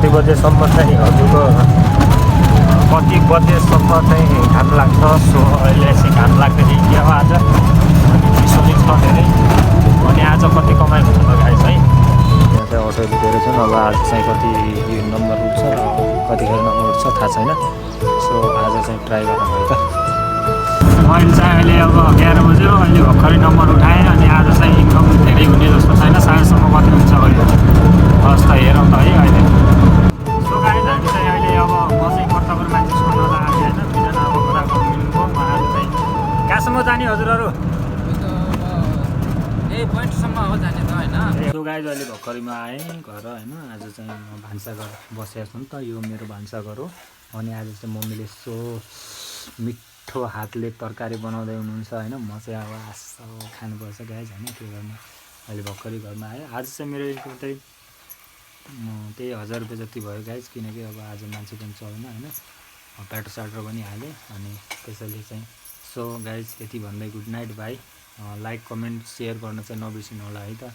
कति बजेसम्म चाहिँ हजुरको कति बजेसम्म चाहिँ घाम लाग्छ। सो अहिले चाहिँ घाम लाग्दाखेरि के हो आज चिसो पनि छ धेरै। अनि आज कति कमाइ हुन्छ त गाइस है। यहाँ चाहिँ अटो लुटेर छन्। अब आज चाहिँ कति यो नम्बर उठ्छ कतिखेर नम्बर उठ्छ थाहा छैन। सो आज चाहिँ ट्राई गर्न भयो त। मैले चाहिँ अहिले अब 11 बज्यो, अहिले भर्खरै नम्बर उठाएँ। अनि आज चाहिँ इन्कम धेरै हुने जस्तो छैन, 7:30 कति हुन्छ अहिले हस् त हेरौँ त है अहिले। सो गाइस हामी चाहिँ अहिले अब म चाहिँ कर्तव्य मान्छे सोध्न आएको होइन, दुईजना अब घरको मिल्नुभयो। उहाँहरू चाहिँ कहाँसम्म जाने हजुरहरू? यही पोइन्टसम्म हो जाने त होइन। सो गाइस अहिले भर्खरैमा आएँ घर होइन। आज चाहिँ म भान्साघर बसेको छु नि त, यो मेरो भान्साघर हो। अनि आज चाहिँ मम्मीले यस्तो मिठो हातले तरकारी बनाउँदै हुनुहुन्छ होइन। म चाहिँ अब आसो खानुपर्छ गाइस होइन, के गर्ने। अहिले भर्खरै घरमा आएँ। आज चाहिँ मेरो इन्कम चाहिँ त्यही 1000 रुपियाँ जति भयो गाइस, किनकि अब आज मान्छे पनि चलेन होइन। पेट्रोल साट्रो पनि हालेँ अनि त्यसैले चाहिँ। सो गाइस यति भन्दै good night by. Like comment share गर्न चाहिँ नबिर्सिनु होला है त।